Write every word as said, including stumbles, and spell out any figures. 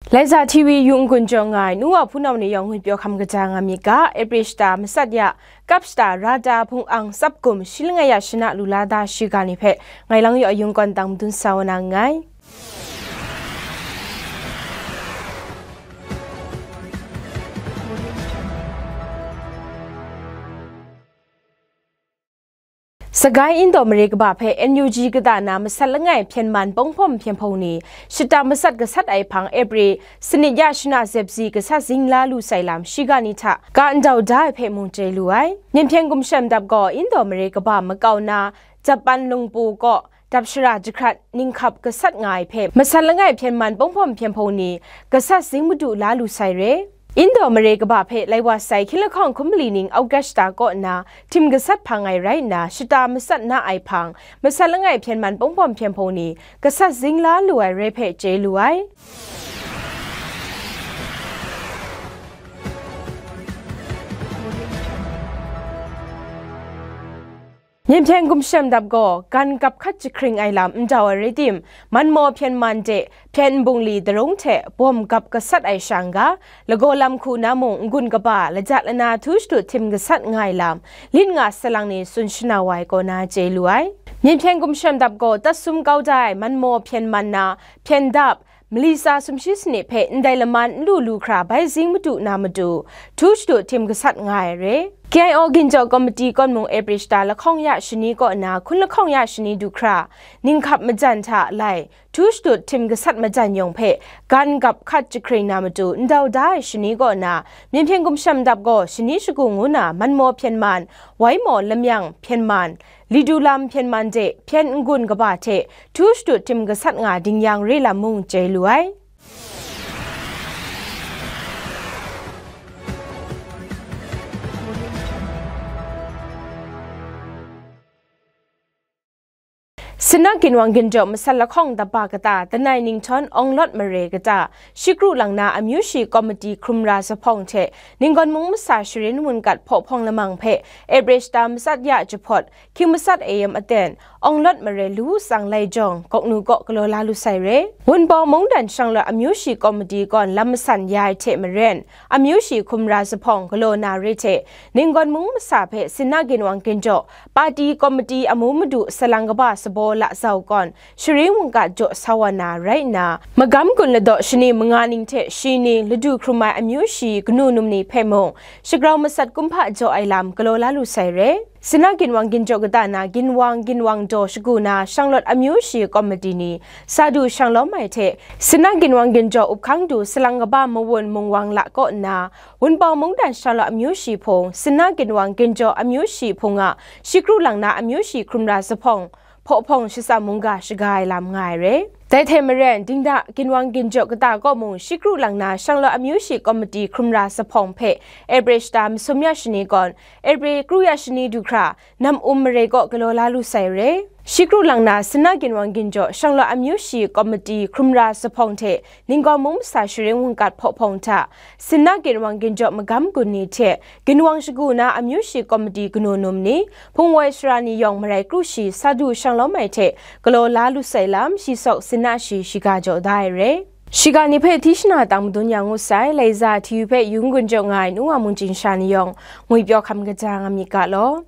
Laiza T V yu n-gun jaw nga ai nu wa hpunau ni yawng ngwipyaw hkam kaja nga myit ga, April shata matsat ya, kap shata Rada hpung ang tsap gum shi langai ya shana lu la da shiga ni hpe ngai lang yaw ayung kawn tang madun sa wa na nngai. Sagai Indaw mare kaba hpe N U G kata na masat langai hpyen man panghpawm hpyen hpawng ni shata matsat gasat ai hpang April sanit ya shana zep si gasat zing la lu sai lam shiga ni hta ka ndau da ai hpe mung chye lu ai. Myen hpyen gumshem dap gaw Indaw mare kaba makau na Japan lungpu kaw dap shara jahkrat ninghkap gasat nga ai hpe masat langai hpyen man panghpawm hpyen hpawng ni gasat zing madu la lu sai re. Indaw mare kaba hpe lai wa sai hkying lahkawng hkum mali ning August shata kaw nna htim gasat hpang ai rai nna, shata matsat na ai hpang, masat langai hpyen man panghpawm hpyen hpawng ni gasat zing la lu ai rai hpe chye lu ai. Myen hpyen gumshem dap gaw, gan gap hkat jahkring ai lam ndau ai rai tim, manmaw hpyen man de hpyen nbungli darung hte bawm gap gasat ai sha n ga, lagaw lam hku na mung n-gun kaba, laja lana htu shadut htim gasat nga ai lam, lit nga salang ni tsun shanau ai kaw na chye lu ai. Myen hpyen gumshem dap gaw, tatsum kau da ai manmaw hpyen man na, hpyen dap, mali tsa sumshi sanit hpe ndai laman n lu lu hkra bai zing madu na matu, htu shadut htim gasat nga ai re. K I O ginjaw komiti kawn mung April shata lahkawng ya shani kaw nna hkun lahkawng ya shani du hkra, ninghkap majan hta lai, htu shadut htim gasat majan yawng hpe gan gap hkat jahkring na matu ndau da ai shani kaw nna, myen hpyen gumshem dap gaw shani shagu ngu na manmaw hpyen man, wai maw lamyang hpyen man, lidu lam hpyen man de hpyen n-gun kaba hte htu shadut htim gasat nga dingyang re lam mung chye lu ai. Sina ginwang ginjaw masat lahkawng daba kata, Danai Ninghtawng Awng Lawt Mare kata, shi kru lang na amyu shi komiti hkrum ra zuphpawng hte Ninggawn Mung masa sharin wunkat hpawhpawng lamang hpe April shata matsat ya jahpawt, hkying matsat A M aten, Awng Lawt Mare Lu Tsang Lai Jawng, Gawknu kaw galaw la lu sai re. Wunpawng Mungdan Shanglawt amyu shi komiti kawn lam masan ya ai hte maren, amyu shi hkrum ra zuphpawng galaw na re hte, Ninggawn Mung masa hpe Sina ginwang ginjaw, pati komiti amu madu salang kaba sabaw la zau kawn, sharin wunkat jaw sa wa na rai nna, magam gun ladaw shani manga ning hte shi ni ladu hkrum ai amyu shi kanu num ni hpe mung, shagrau masat kumhpa jaw ai lam galaw la lu sai re. Sina ginwang ginjaw kata na ginwang ginwang daw shagu na Shanglawt amyu shi komiti ni sa du shang lawm ai hte, Sina ginwang ginjaw up hkang du salang kaba mawun mungwang la kaw nna, Wunpawng Mungdan Shanglawt amyu shi hpung, Sina ginwang ginjaw amyu shi hpung a shi kru lang na amyu shi hkrum ra zuphpawng, hpawhpawng shatsam mungga shaga ai lam nga ai re. Dai hte maren, Dingda ginwang ginjaw kata kaw mung shi kru lang na Shanglawt amyu shi komiti hkrum ra zuphpawng hpe April shata masum ya shani kawn, April kru ya shani du hkra, Nam Um Mare kaw galaw la lu sai re. Shi kru lang na Sina ginwang ginjaw Shanglawt amyu shi komiti hkrum ra zuphpawng hte Ninggawn Mung masa sharin wunkat hpawhpawng hta, Sina ginwang ginjaw magam gun ni hte ginwang shagu na amyu shi komiti kanu num ni, hpungwoi sara ni yawng marai kru shi sa du shang lawm ai hte galaw la lu sai lam, shi sawk Sina shi shiga jaw da ai re. Shiga ni hpe hti shana tang madun ya ngu sai, Laiza T V hpe yu n-gun jaw nga ai nu wa mungchin sha ni yawng ngwipyaw hkam kaja nga myit ga law.